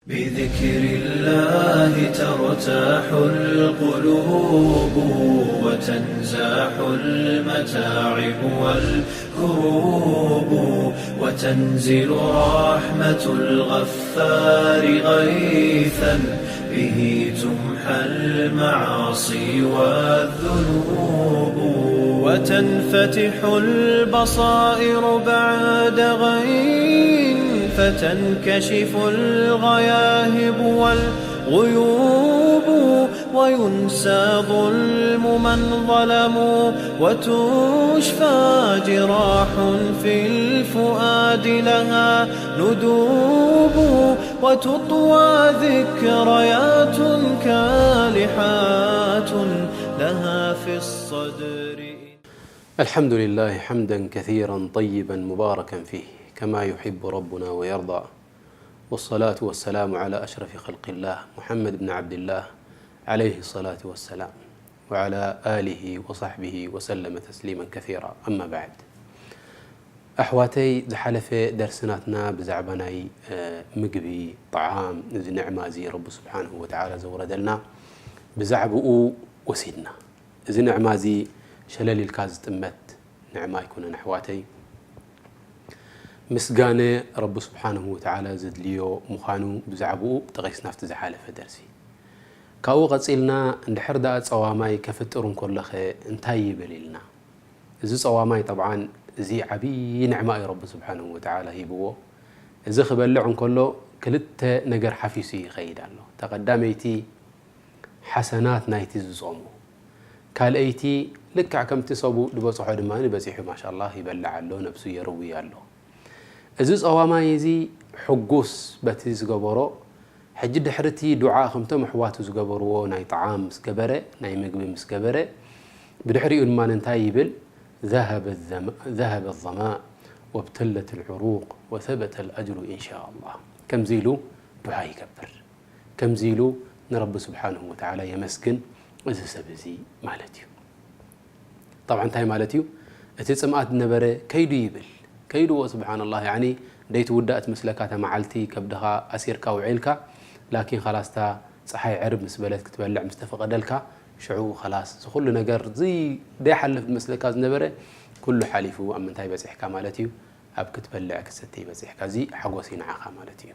بذكر الله ترتاح القلوب، وتنزاح المتاعب والكروب، وتنزل رحمة الغفار غيثا به تمحى المعاصي والذنوب، وتنفتح البصائر بعد غين، فتنكشف الغياهب والغيوب، وينسى ظلم من ظلموا، وتشفى جراح في الفؤاد لها ندوب، وتطوى ذكريات كالحات لها في الصدر. الحمد لله حمدا كثيرا طيبا مباركا فيه كما يحب ربنا ويرضى، والصلاة والسلام على أشرف خلق الله محمد بن عبد الله عليه الصلاة والسلام وعلى آله وصحبه وسلم تسليما كثيرا. أما بعد، ኣሕዋተይ፣ ዝሓለፈ ደርሲ ናትና ብዛዕባ ናይ፣ እ፣ ምግቢ፣ ጣዓም፣ እዚ ንዕማ እዚ ረቢ ስብሓንሁ ወተዓላ ዘውረደልና፣ ብዛዕባኡ ወሲድና። እዚ ንዕማ እዚ ሸለል ኢልካ ዝጥመት ንዕማ ኣይኮነን ኣሕዋተይ። ምስጋነ ረቢ ስብሓንሁ ወተዓላ ዘድልዮ ምዃኑ ብዛዕባኡ ጠቒስና ኣብቲ ዝሓለፈ ደርሲ። ካብኡ ቀጺልና፣ እንድሕር ደኣ ጸዋማይ ከፍጥር እንከሎኸ እንታይ ይብል ኢልና። እዚ ጸዋማይ ጠብዓን እዚ ዓብዪ ንዕማ እዩ ረቢ ስብሓንሁ ወተዓላ ሂብዎ። እዚ ክበልዕ እንከሎ ክልተ ነገር ሓፊሱ ይኸይድ ኣሎ። እታ ቀዳመይቲ ሓሰናት ናይቲ ዝጾሞ፣ ካልኣይቲ ልክዕ ከምቲ ሰቡ ዝበጽሖ ድማ በጺሑ ማሻላህ ይበልዕ ኣሎ፣ ነብሱ የርዊ ኣሎ። እዚ ጸዋማይ እዚ ሕጉስ በቲ ዝገበሮ፣ ሕጂ ድሕሪ እቲ ዱዓ ከምቶም ኣሕዋቱ ዝገበርዎ ናይ ጣዓም ምስ ገበረ፣ ናይ ምግቢ ምስ ገበረ፣ ብድሕሪኡ ድማ እንታይ ይብል? ذهب الظمأ، ذهب الظمأ وابتلت العروق وثبت الأجر إن شاء الله። ከምዚ ኢሉ ዱዓ ይገብር። ከምዚ ኢሉ ንረቢ ስብሓንሁ ወተዓላ የመስግን እዚ ሰብ እዚ ማለት እዩ። ጠብዓ እንታይ ማለት እዩ? እቲ ጽምኣት ዝነበረ ከይዱ ይብል። ከይድዎ፣ ስብሓንላህ፣ ያኒ ደይትውዳእ ትመስለካ እታ መዓልቲ፣ ከብድኻ ኣሲርካ ውዒልካ፣ ላኪን ኸላስ እታ ጸሓይ ዕርብ ምስ በለት ክትበልዕ ምስ ተፈቐደልካ፣ ሽዑ ኸላስ እዚ ኩሉ ነገር እዚ ደይሓልፍ ዝመስለካ ዝነበረ ኩሉ ሓሊፉ ኣብ ምንታይ በጺሕካ ማለት እዩ? ኣብ ክትበልዕ ክትሰትይ በጺሕካ። እዚ ሓጎስ እዩ ንዓኻ ማለት እዩ።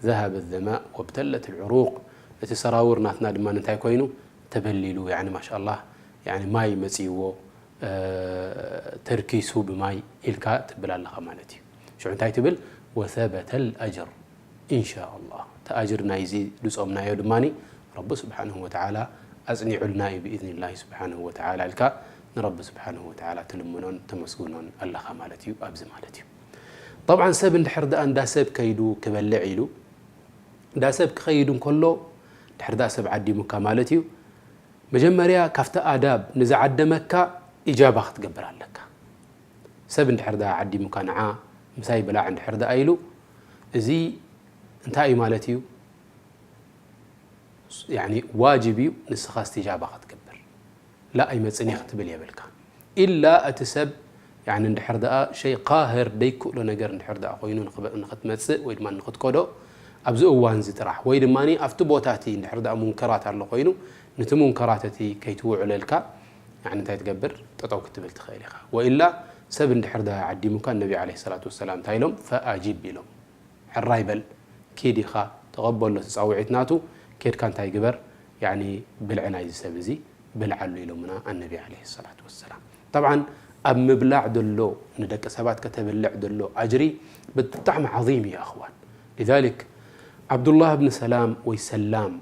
ذهب الظمأ وابتلت العروق። እቲ ሰራውር ናትና ድማ እንታይ ኮይኑ? ተበሊሉ፣ ያኒ ማሻኣላህ፣ ያኒ ማይ መጺእዎ፣ እ፣ ተርኪሱ ብማይ ኢልካ ትብል ኣለኻ ማለት እዩ። ሽዑ እንታይ ትብል? وثبت الأجر إن شاء الله። እቲ ኣጅር ናይዚ ዝጾምናዮ ድማ ረቢ ስብሓንሁ ወተዓላ ኣጽኒዑልና እዩ ብኢዝኒላሂ ስብሓንሁ ወተዓላ ኢልካ ንረቢ ስብሓንሁ ወተዓላ ትልምኖን ተመስግኖን ኣለኻ ማለት እዩ። ኣብዚ ማለት እዩ። ጠብዓን ሰብ እንድሕር ደኣ እንዳ ሰብ ከይዱ ክበልዕ ኢሉ፣ እንዳ ሰብ ክኸይድ እንከሎ፣ እንድሕር ደኣ ሰብ ዓዲሙካ ማለት እዩ፣ መጀመርያ ካብቲ ኣዳብ ንዝዓደመካ ኢጃባ ክትገብር ኣለካ። ሰብ እንድሕር ደኣ ዓዲሙካ ንዓ ምሳይ ብላዕ እንድሕር ደኣ ኢሉ፣ እዚ እንታይ እዩ ማለት እዩ? ያኒ ዋጅብ እዩ ንስኻ እስትጃባ ክትገብር። ላ ኣይመጽን እየ ክትብል የብልካ። ኢላ እቲ ሰብ፣ ያኒ እንድሕር ደኣ ሸይ ቃህር ደይክእሎ ነገር እንድሕር ደኣ ኮይኑ ንኽበ-፣ ንኽትመጽእ ወይ ድማ ንኽትከዶ ኣብዚ እዋን እዚ ጥራሕ፣ ወይ ድማ ኣብቲ ቦታ እቲ እንድሕር ደኣ ሙንከራት ኣሎ ኮይኑ፣ ነቲ ሙንከራት እቲ ከይትውዕለልካ፣ ያኒ እንታይ ትገብር? ጠጠው ክትብል ትኽእል ኢኻ። ወኢላ ሰብ እንድሕር ደኣ ዓዲሙካ፣ ነቢ ዓለይሂ ሰላቱ ወሰላም እንታይ ኢሎም? ፈኣጂብ ኢሎም። ሕራይ በል፣ ኪድ ኢኻ፣ ተቐበሎ እቲ ጻውዒት ናቱ፣ ኬድካ እንታይ ግበር? ያኒ ብልዒ ናይዚ ሰብ እዚ ብልዓሉ ኢሎምና ኣነቢ ዓለይሂ ሰላቱ ወሰላም። ጠብዓን ኣብ ምብላዕ ዘሎ፣ ንደቂ ሰባት ከተብልዕ ዘሎ ኣጅሪ ብጣዕሚ ዓዚም እዩ ኣኽዋን። ሊዛሊክ ዓብዱላህ ብን ሰላም ወይ ሰላም፣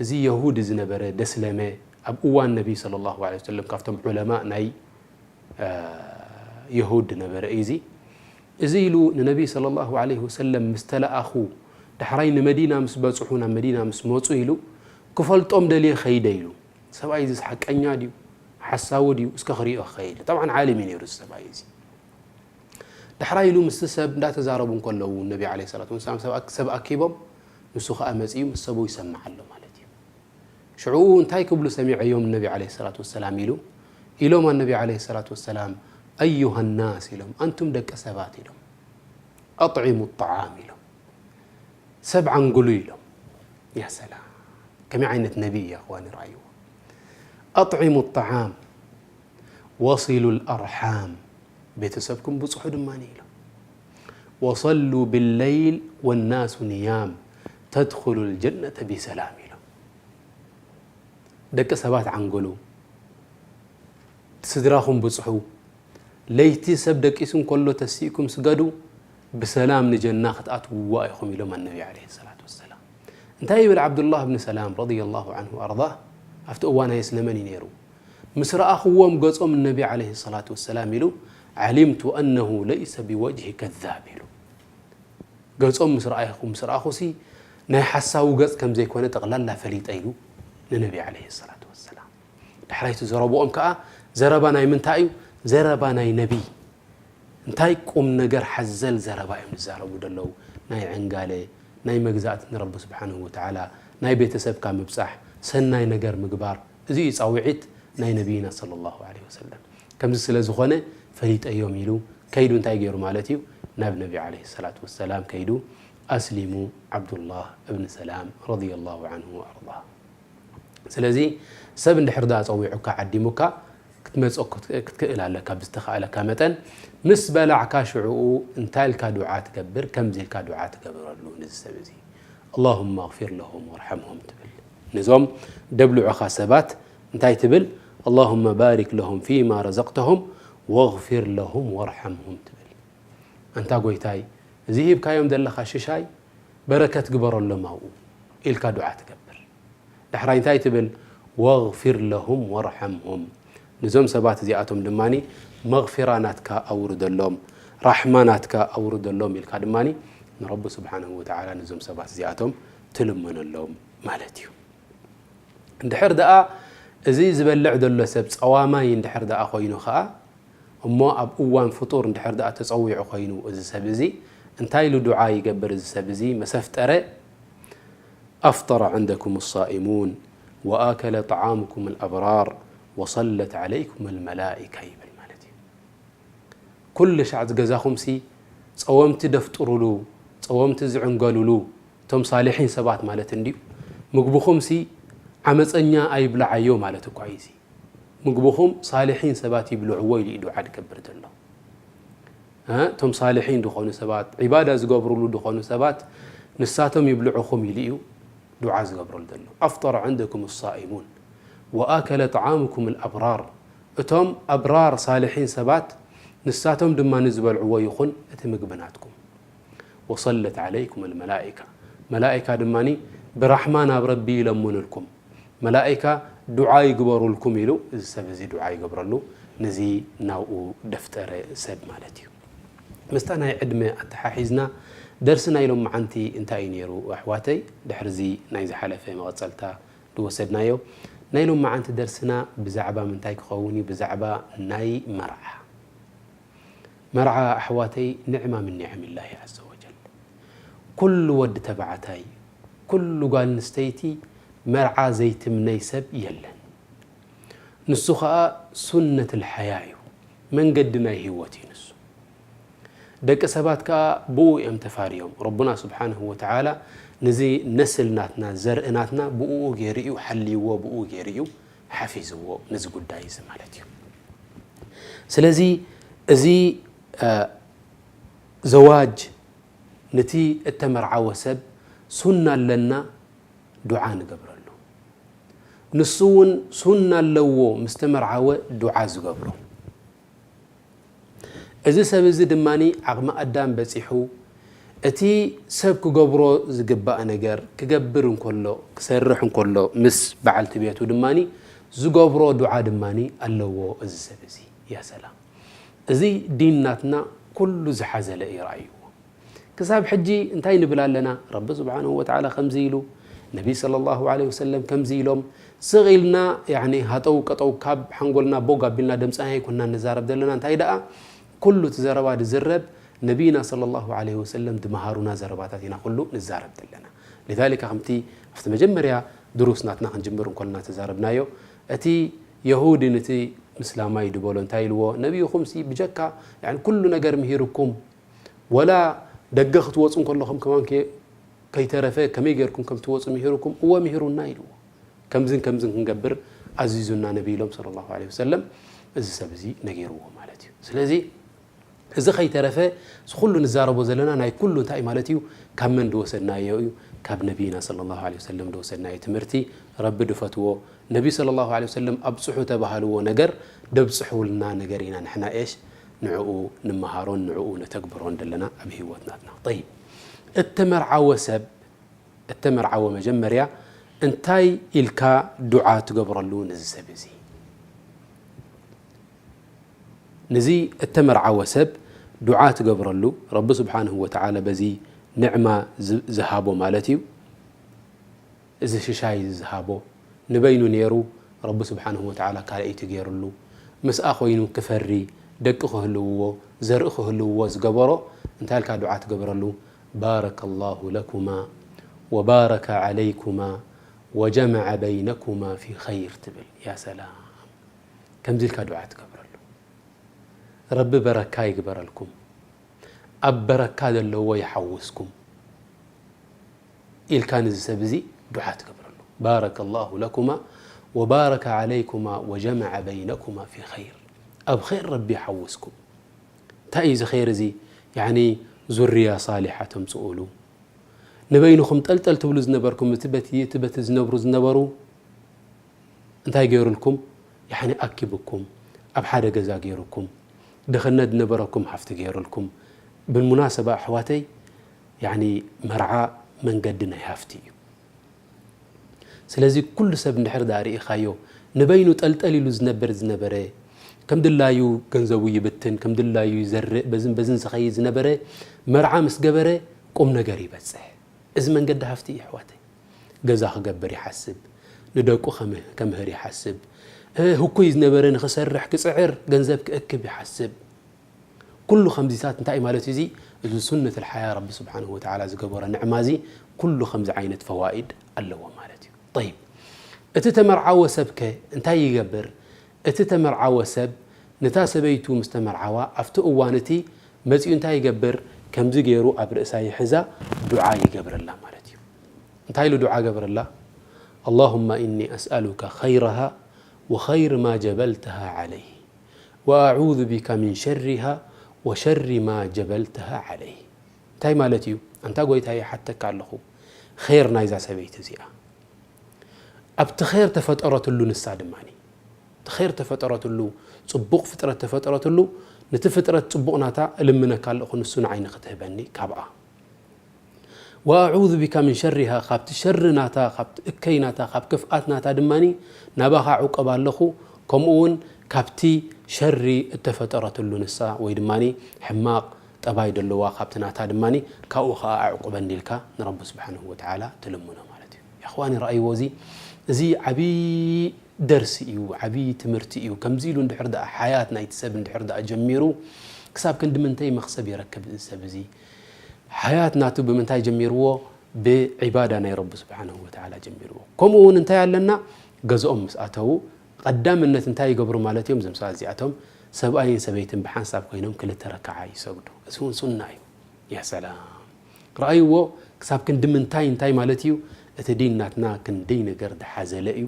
እዚ የሁድ ዝነበረ ደስለመ፣ ኣብ እዋን ነቢ ሰለላሁ ዐለይሂ ወሰለም ካብቶም ዑለማ ናይ የሁድ ነበረ እዩ። እዚ፣ እዚ ኢሉ ንነቢ ሰለላሁ ዐለይሂ ወሰለም ምስ ተለኣኹ፣ ዳሕራይ ንመዲና ምስ በጽሑ፣ ናብ መዲና ምስ መጹ ኢሉ፣ ክፈልጦም ደልየ ኸይደ ኢሉ። ሰብኣይ እዚስ ሓቀኛ ድዩ? ሓሳዊ ድዩ? እስከ ክሪኦ ክኸይድ። ጠብዓን ዓሊም እዩ ነይሩ እዚ ሰብኣይ እዚ። ዳሕራይ ኢሉ ምስቲ ሰብ እንዳተዛረቡ እንከለዉ፣ ነቢ ዐለይሂ ሰላቱ ወሰላም ሰብ ኣክ-፣ ሰብ ኣኪቦም፣ ንሱ ኸኣ መጺኡ ምስ ሰቡ ይሰምዕ ኣሎ ማለት እዩ። ሽዑ እንታይ ክብሉ ሰሚዐዮም ነቢ ዐለይሂ ሰላቱ ወሰላም ኢሉ? ኢሎም ኣነቢ ዐለይሂ ሰላቱ ወሰላም፣ "ኣዩሃ ናስ" ኢሎም፣ "ኣንቱም ደቂ ሰባት" ኢሎም፣ "ኣጥዒሙ ጣዓም" ኢሎም፣ "ሰብ ዓንግሉ" ኢሎም። ያ ሰላም፣ ከመይ ዓይነት ነቢ እዩ ኣኽዋኒ? ረኣይዎ። ኣጥዒሙ ጣዓም ወሲሉ ልኣርሓም፣ ቤተሰብኩም ብፅሑ ድማ ኢሎም። ወሰሉ ብለይል ወናሱ ንያም ተድኹሉ ልጀነተ ቢሰላም ኢሎም። ደቂ ሰባት ዓንግሉ፣ ስድራኹም ብጽሑ፣ ለይቲ ሰብ ደቂሱ እንከሎ ተሲእኩም ስገዱ፣ ብሰላም ንጀና ክትኣትውዋ ኢኹም ኢሎም ኣነቢ ዓለይሂ ሰላቱ ወሰላም። እንታይ ይብል ዓብዱላህ ብን ሰላም ረዲየላሁ ዓንሁ ወኣርዳህ? ኣብቲ እዋን ኣየስለመን እዩ ነይሩ። ምስ ረኣኽዎም ገጾም ነቢ ዓለይሂ ሰላቱ ወሰላም ኢሉ፣ ዓሊምቱ ኣነሁ ለይሰ ቢወጅሂ ከዛብ ኢሉ። ገጾም ምስ ረኣኹ ምስ ረኣኹሲ ናይ ሓሳዊ ገጽ ከም ዘይኮነ ጠቕላላ ፈሊጠ ኢሉ ንነቢ ዓለይሂ ሰላቱ ወሰላም። ዳሕራይ እቲ ዘረብኦም ከኣ ዘረባ ናይ ምንታይ እዩ? ዘረባ ናይ ነቢ። እንታይ ቁም ነገር ሓዘል ዘረባ እዮም ዝዛረቡ ዘለዉ? ናይ ዕንጋለ፣ ናይ መግዛእቲ ንረቢ ስብሓንሁ ወተዓላ፣ ናይ ቤተሰብካ ምብጻሕ፣ ሰናይ ነገር ምግባር፣ እዚ እዩ ጻውዒት ናይ ነቢይና ሰለላሁ ዐለይሂ ወሰለም። ከምዚ ስለ ዝኾነ ፈሊጠዮም ኢሉ ከይዱ እንታይ ገይሩ ማለት እዩ? ናብ ነቢ ዐለይሂ ሰላቱ ወሰላም ከይዱ ኣስሊሙ ዓብዱላህ እብን ሰላም ረዲየላሁ ዐንሁ ወኣርዳህ። ስለዚ ሰብ እንድሕር ደኣ ጸዊዑካ ዓዲሙካ ክትመጽኦ ክት- ክትክእል ኣለካ ብዝተኻእለካ መጠን። ምስ በላዕካ ሽዕኡ እንታይ ኢልካ ዱዓ ትገብር? ከምዚ ኢልካ ዱዓ ትገብረሉ ንዚ ሰብ እዚ ኣላሁመ ኣግፊር ለሁም ወርሐምሁም ትብል። ነዞም ደብልዑኻ ሰባት እንታይ ትብል? ኣላሁመ ባሪክ ለሁም ፊማ ረዘቅተሁም ወግፊር ለሁም ወርሐምሁም ትብል። ኣንታ ጎይታይ፣ እዚ ሂብካዮም ዘለኻ ሽሻይ በረከት ግበረሎም ኣብኡ ኢልካ ዱዓ ትገብር። ዳሕራይ እንታይ ትብል? ወግፊር ለሁም ወርሐምሁም፣ ንዞም ሰባት እዚኣቶም ድማ መግፊራ ናትካ ኣውርደሎም፣ ራሕማ ናትካ ኣውርደሎም ኢልካ ድማ ንረቢ ስብሓንሁ ወተዓላ ንዞም ሰባት እዚኣቶም ትልምነሎም ማለት እዩ። እንድሕር ደኣ እዚ ዝበልዕ ዘሎ ሰብ ጸዋማይ እንድሕር ደኣ ኮይኑ ኸኣ፣ እሞ ኣብ እዋን ፍጡር እንድሕር ደኣ ተጸዊዑ ኮይኑ እዚ ሰብ እዚ እንታይ ኢሉ ዱዓ ይገብር? እዚ ሰብ እዚ መሰፍጠረ ኣፍጠረ ዐንደኩም ሳኢሙን ወኣከለ ጠዓሙኩም ልኣብራር ወሰለት ዐለይኩም ልመላኢካ ይብል ማለት እዩ። ኩሉ ሻዕ ገዛኹምሲ ጸወምቲ ደፍጥሩሉ፣ ጸወምቲ ዝዕንገሉሉ፣ እቶም ሳልሒን ሰባት ማለት እንድዩ። ምግብኹምሲ ዓመፀኛ ኣይብልዓዮ ማለት እኳ እዩ። ምግብኹም ሳልሒን ሰባት ይብልዕዎ ኢሉ እዩ ዱዓ ዝገብር ዘሎ። እ፣ እቶም ሳልሒን ዝኾኑ ሰባት፣ ዒባዳ ዝገብሩሉ ዝኾኑ ሰባት ንሳቶም ይብልዕኹም ኢሉ እዩ ዱዓ ዝገብረሉ ዘሎ። ኣፍጠረ ዐንደኩም ሳኢሙን ወኣከለ ጠዓሙኩም ልኣብራር፣ እቶም ኣብራር ሳልሒን ሰባት ንሳቶም ድማ ንዝበልዕዎ ይኹን እቲ ምግቢ ናትኩም። ወሰለት ዐለይኩም ልመላኢካ፣ መላኢካ ድማ ብራሕማ ናብ ረቢ ይለምኑልኩም፣ መላኢካ ዱዓ ይግበሩልኩም ኢሉ እዚ ሰብ እዚ ዱዓ ይገብረሉ፣ ነዚ ናብኡ ደፍጠረ ሰብ ማለት እዩ። ምስታ ናይ ዕድመ ኣተሓሒዝና ደርሲ ናይ ሎመዓንቲ እንታይ እዩ ነይሩ ኣሕዋተይ? ድሕርዚ ናይ ዝሓለፈ መቐጸልታ ዝወሰድናዮ ናይ ሎመዓንቲ ደርስና ብዛዕባ ምንታይ ክኸውን እዩ? ብዛዕባ ናይ መርዓ። መርዓ ኣሕዋተይ ንዕማ ምን ኒዕሚላሂ ዐዘ ወጀል። ኩሉ ወዲ ተባዕታይ፣ ኩሉ ጓል ኣንስተይቲ መርዓ ዘይትምነይ ሰብ የለን። ንሱ ኸኣ ሱነት ልሓያ እዩ፣ መንገዲ ናይ ህይወት እዩ ንሱ። ደቂ ሰባት ከኣ ብኡ እዮም ተፋርዮም። ረቡና ስብሓንሁ ወተዓላ ነዚ ነስል ናትና፣ ዘርኢ ናትና ብኡ ገይሩ እዩ ሓልይዎ፣ ብኡ ገይሩ እዩ ሓፊዝዎ ነዚ ጉዳይ እዚ ማለት እዩ። ስለዚ እዚ፣ እ፣ ዘዋጅ ነቲ እተመርዓወ ሰብ ሱና ኣለና፣ ዱዓ ንገብረሉ። ንሱ እውን ሱና ኣለዎ ምስ ተመርዓወ ዱዓ ዝገብሮ። እዚ ሰብ እዚ ድማ ዓቕሚ ኣዳም በጺሑ፣ እቲ ሰብ ክገብሮ ዝግባእ ነገር ክገብር እንከሎ፣ ክሰርሕ እንከሎ፣ ምስ በዓልቲ ቤቱ ድማ ዝገብሮ ዱዓ ድማ ኣለዎ እዚ ሰብ እዚ። ያ ሰላም። እዚ ዲን ናትና ኩሉ ዝሓዘለ እዩ፣ ረኣይዎ። ክሳብ ሕጂ እንታይ ንብል ኣለና? ረቢ ስብሓንሁ ወተዓላ ከምዚ ኢሉ፣ ነቢ ሰለላሁ ዐለይሂ ወሰለም ከምዚ ኢሎም፣ ስቕ ኢልና፣ ያዕኒ፣ ሃጠው ቀጠው ካብ ሓንጎልና ቦግ ኣቢልና ደምፅና ኣይኮንና ንዛረብ ዘለና። እንታይ ደኣ፣ ኩሉ እቲ ዘረባ ዝዝረብ ነቢይና ሰለላሁ ዐለይሂ ወሰለም ዝመሃሩና ዘረባታት ኢና ኩሉ ንዛረብ ዘለና። ሊዛሊካ ከምቲ ኣብቲ መጀመርያ ድሩስ ናትና ክንጅምር እንከለና ተዛረብናዮ፣ እቲ የሁዲ ነቲ ምስላማይ ድበሎ እንታይ ኢልዎ? ነቢይኹምሲ ብጀካ፣ ያዕኒ፣ ኩሉ ነገር ምሂርኩም፣ ወላ ደገ ክትወፁ እንከለኹም ከማን ከ-፣ ከይተረፈ ከመይ ጌርኩም ከም ትወፁ ምሂሩኩም? እወ ምሂሩና ኢልዎ። ከምዝን ከምዝን ክንገብር ኣዚዙና ነቢ ኢሎም ሰለላሁ ዐለይሂ ወሰለም፣ እዚ ሰብ እዚ ነጊርዎ ማለት እዩ። ስለዚ እዚ ከይተረፈ እዚ ኩሉ ንዛረቦ ዘለና ናይ ኩሉ እንታይ ማለት እዩ? ካብ መን ድወሰድናዮ እዩ? ካብ ነቢይና ሰለላሁ ዐለይሂ ወሰለም ድወሰድናዮ ትምህርቲ። ረቢ ድፈትዎ ነቢ ሰለላሁ ዐለይሂ ወሰለም ኣብፅሑ ተባሃልዎ ነገር ደብፅሑልና ነገር ኢና ንሕና ኤሽ ንዕኡ ንመሃሮን ንዕኡ ነተግብሮን ዘለና ኣብ ህይወት ናትና። ጠይብ፣ እተመርዓወ ሰብ እተመርዓወ መጀመርያ እንታይ ኢልካ ዱዓ ትገብረሉ ነዚ ሰብ እዚ? ነዚ እተመርዓወ ሰብ ዱዓ ትገብረሉ፣ ረቢ ስብሓንሁ ወተዓላ በዚ ንዕማ ዝ- ዝሃቦ ማለት እዩ። እዚ ሽሻይ እዚ ዝሃቦ ንበይኑ ነይሩ፣ ረቢ ስብሓንሁ ወተዓላ ካልኣይቲ ገይሩሉ፣ ምስኣ ኮይኑ ክፈሪ፣ ደቂ ክህልውዎ፣ ዘርኢ ክህልውዎ ዝገበሮ፣ እንታይ ኢልካ ዱዓ ትገብረሉ? ባረከ ላሁ ለኩማ ወባረከ ዓለይኩማ ወጀመዐ በይነኩማ ፊ ኸይር ትብል። ያ ሰላም! ከምዚ ኢልካ ዱዓ ትገብረሉ። ረቢ በረካ ይግበረልኩም፣ ኣብ በረካ ዘለዎ ይሓውስኩም ኢልካ ንዚ ሰብ እዚ ዱዓ ትገብረሉ። ባረከ ላሁ ለኩማ ወባረከ ዓለይኩማ ወጀመዐ በይነኩማ ፊ ኸይር። ኣብ ኸይር ረቢ ይሓውስኩም። እንታይ እዩ እዚ ኸይር እዚ? ያኒ ዙርያ ሳሊሓ ተምፅኡሉ። ንበይንኹም ጠልጠል ትብሉ ዝነበርኩም፣ እቲ በቲ እቲ በቲ ዝነብሩ ዝነበሩ እንታይ ገይሩልኩም? ያኒ ኣኪብኩም፣ ኣብ ሓደ ገዛ ገይሩኩም፣ ድኽነት ዝነበረኩም ሃፍቲ ገይሩልኩም። ብልሙናሰባ ኣሕዋተይ፣ ያኒ መርዓ መንገዲ ናይ ሃፍቲ እዩ። ስለዚ ኩሉ ሰብ እንድሕር ደኣ ርኢኻዮ ንበይኑ ጠልጠል ኢሉ ዝነበር ዝነበረ፣ ከም ድላዩ ገንዘቡ ይብትን፣ ከም ድላዩ ይዘርእ፣ በዝን በዝን ዝኸይድ ዝነበረ፣ መርዓ ምስ ገበረ ቁም ነገር ይበጽሕ። እዚ መንገዲ ሃፍቲ እዩ ኣሕዋተይ። ገዛ ክገብር ይሓስብ፣ ንደቁ ከምህር ይሓስብ፣ ህኩይ ዝነበረ ንክሰርሕ ክፅዕር ገንዘብ ክእክብ ይሓስብ። ኩሉ ከምዚታት እንታይ ማለት እዩ? እዚ ሱነት ልሓያ ረቢ ስብሓንሁ ወተዓላ ዝገበሮ ንዕማ እዚ ኩሉ ከምዚ ዓይነት ፈዋኢድ ኣለዎ ማለት እዩ። ጠይብ፣ እቲ ተመርዓወ ሰብከ እንታይ ይገብር? እቲ ተመርዓወ ሰብ ነታ ሰበይቱ ምስ ተመርዓዋ ኣብቲ እዋን እቲ መፂኡ እንታይ ይገብር? ከምዚ ገይሩ ኣብ ርእሳ ይሕዛ፣ ዱዓ ይገብረላ ማለት እዩ። እንታይ ኢሉ ዱዓ ገብረላ? ኣላሁማ ኢኒ ኣስኣሉካ ኸይረሃ ወኸይር ማ ጀበልተሃ ዓለይህ ወኣዑዙ ቢካ ሚን ሸሪሃ ወሸሪ ማ ጀበልተሃ ዓለይህ። እንታይ ማለት እዩ? ኣንታ ጎይታየ፣ ሓተካ ኣለኹ ኸይር ናይዛ ሰበይቲ እዚኣ ኣብቲ ኸይር ተፈጠረትሉ ንሳ ድማ እቲ ኸይር ተፈጠረትሉ፣ ፅቡቕ ፍጥረት ተፈጠረትሉ፣ ነቲ ፍጥረት ፅቡቕ ናታ እልምነካ ኣለኹ ንሱ ንዓይ ንክትህበኒ ካብኣ። ወኣዑዙ ቢካ ምን ሸሪሃ፣ ካብቲ ሸሪ ናታ፣ ካብቲ እከይ ናታ፣ ካብ ክፍኣት ናታ ድማ ናባኻ ዕቆብ ኣለኹ። ከምኡ እውን ካብቲ ሸሪ እተፈጠረትሉ ንሳ ወይ ድማ ሕማቕ ጠባይ ደለዋ ካብቲ ናታ ድማ ካብኡ ኸዓ ኣዕቁበኒ ኢልካ ንረቢ ስብሓንሁ ወተዓላ ትልምኖ ማለት እዩ። የኽዋኒ ረኣይዎ፣ እዚ እዚ ዓብዪ ደርሲ እዩ፣ ዓብዪ ትምህርቲ እዩ። ከምዚ ኢሉ እንድሕር ደኣ ሓያት ናይቲ ሰብ እንድሕር ደኣ ጀሚሩ ክሳብ ክንዲ ምንታይ መኽሰብ ይረክብ እዚ ሰብ እዚ? ሓያት ናቱ ብምንታይ ጀሚርዎ? ብዒባዳ ናይ ረቢ ስብሓንሁ ወተዓላ ጀሚርዎ። ከምኡ እውን እንታይ ኣለና? ገዝኦም ምስ ኣተዉ ቀዳምነት እንታይ ይገብሩ ማለት እዮም? እዞም ሰባት እዚኣቶም ሰብኣይን ሰበይትን ብሓንሳብ ኮይኖም ክልተ ረክዓ ይሰግዱ። እዚ እውን ሱና እዩ። ያ ሰላም! ረኣይዎ ክሳብ ክንዲ ምንታይ እንታይ ማለት እዩ? እቲ ዲን ናትና ክንደይ ነገር ዝሓዘለ እዩ፣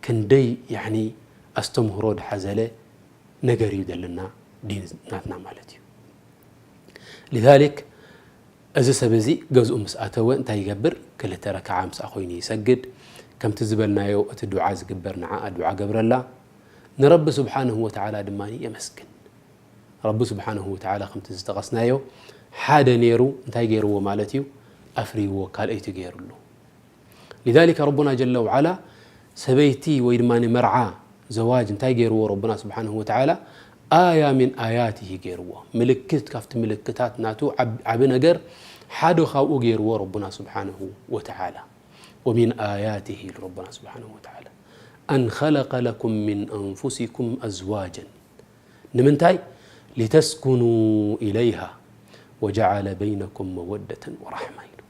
ክንደይ ያኒ ኣስተምህሮ ዝሓዘለ ነገር እዩ ዘለና ዲን ናትና ማለት እዩ። ሊዛሊክ እዚ ሰብ እዚ ገዝኡ ምስ ኣተወ እንታይ ይገብር? ክልተ ረክዓ ምስኣ ኮይኑ ይሰግድ። ከምቲ ዝበልናዮ እቲ ዱዓ ዝግበር ንዓኣ ዱዓ ገብረላ፣ ንረቢ ስብሓንሁ ወተዓላ ድማ የመስግን። ረቢ ስብሓንሁ ወተዓላ ከምቲ ዝጠቐስናዮ ሓደ ነይሩ እንታይ ገይርዎ ማለት እዩ? ኣፍርይዎ፣ ካልኣይቲ ገይሩሉ። ሊዛሊከ ረቡና ጀለ ወዓላ ሰበይቲ ወይ ድማ መርዓ ዘዋጅ እንታይ ገይርዎ ረቡና ስብሓንሁ ወተዓላ? ኣያ ሚን ኣያትሂ ገይርዎ። ምልክት ካብቲ ምልክታት ናቱ ዓብ- ዓቢ ነገር ሓደ ካብኡ ገይርዎ ረቡና ስብሓንሁ ወተዓላ። ወሚን ኣያትሂ ኢሉ ረቡና ስብሓንሁ ወተዓላ ኣን ኸለቀ ለኩም ሚን ኣንፉሲኩም ኣዝዋጀን ንምንታይ? ሊተስኩኑ ኢለይሃ ወጀዓለ በይነኩም መወደተን ወራሕማ ኢሉ።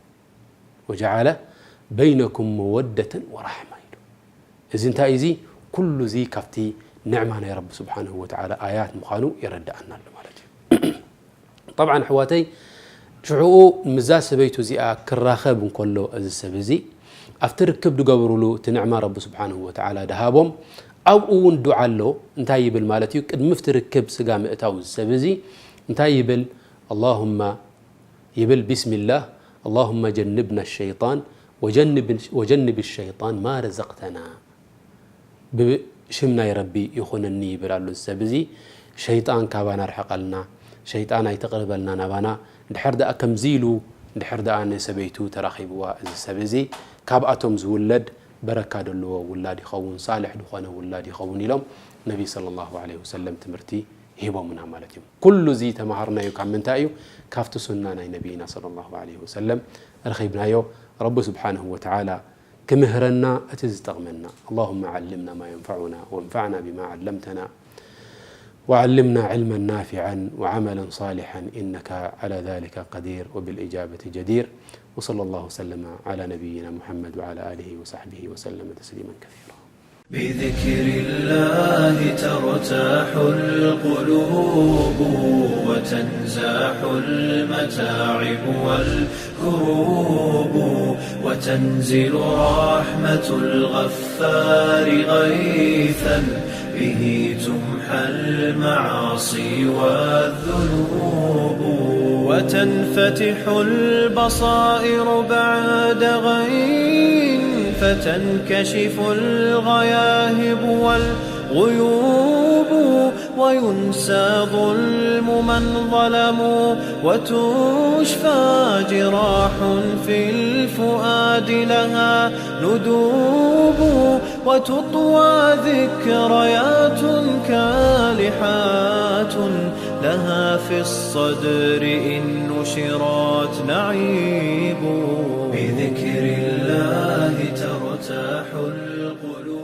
ወጀዓለ በይነኩም መወደተን ወራሕማ ኢሉ። እዚ እንታይ እዚ? ኩሉ እዚ ካብቲ ንዕማ ናይ ረቢ ስብሓንሁ ወተዓላ ኣያት ምዃኑ የረድኣና ኣሎ ማለት እዩ። ጠብዓን ኣሕዋተይ ሽዑኡ ምዛ ሰበይቱ እዚኣ ክራኸብ እንከሎ እዚ ሰብ እዚ ኣብቲ ርክብ ድገብሩሉ እቲ ንዕማ ረቢ ስብሓንሁ ወተዓላ ድሃቦም ኣብኡ እውን ዱዓ ኣሎ። እንታይ ይብል ማለት እዩ? ቅድሚ እቲ ርክብ ስጋ ምእታው እዚ ሰብ እዚ እንታይ ይብል? ኣላሁማ ይብል ቢስሚላህ ኣላሁመ ጀንብና ሸይጣን ወጀንብ ሸይጣን ማ ረዘቅተና። ብሽም ናይ ረቢ ይኹነኒ ይብል ኣሎ እዚ ሰብ እዚ። ሸይጣን ካባና ርሕቐልና፣ ሸይጣን ኣይተቕርበልና ናባና። ድሕር ደኣ ከምዚ ኢሉ ድሕር ደኣ ንሰበይቱ ተራኺብዋ እዚ ሰብ እዚ ካብኣቶም ዝውለድ በረካ ዘለዎ ውላድ ይኸውን፣ ሳልሕ ዝኾነ ውላድ ይኸውን ኢሎም ነቢ ሰለላሁ ዐለይሂ ወሰለም ትምህርቲ ሂቦምና ማለት እዩ። ኩሉ እዚ ተማሃርናዮ ካብ ምንታይ እዩ? ካብቲ ሱና ናይ ነቢይና ሰለላሁ ዐለይሂ ወሰለም ረኺብናዮ። ረቢ ስብሓንሁ ወተዓላ ክምህረና እቲ ዝጠቕመና። اللهم علمنا ما ينفعنا وانفعنا بما علمتنا وعلمنا علما نافعا وعملا صالحا إنك على ذلك قدير وبالإجابة جدير. وصلى الله وسلم على نبينا محمد وعلى آله وصحبه وسلم تسليما كثيرا. بذكر الله ترتاح القلوب وتنزاح المتاعب والكروب وتنزل رحمة الغفار غيثا به تمحى المعاصي والذنوب وتنفتح البصائر بعد غين فتنكشف الغياهب والغيوب وينسى ظلم من ظلموا وتشفى جراح في الفؤاد لها ندوب وتطوى ذكريات كالحات لها في الصدر إن نشرت نعيب. بذكر الله ترتاح القلوب.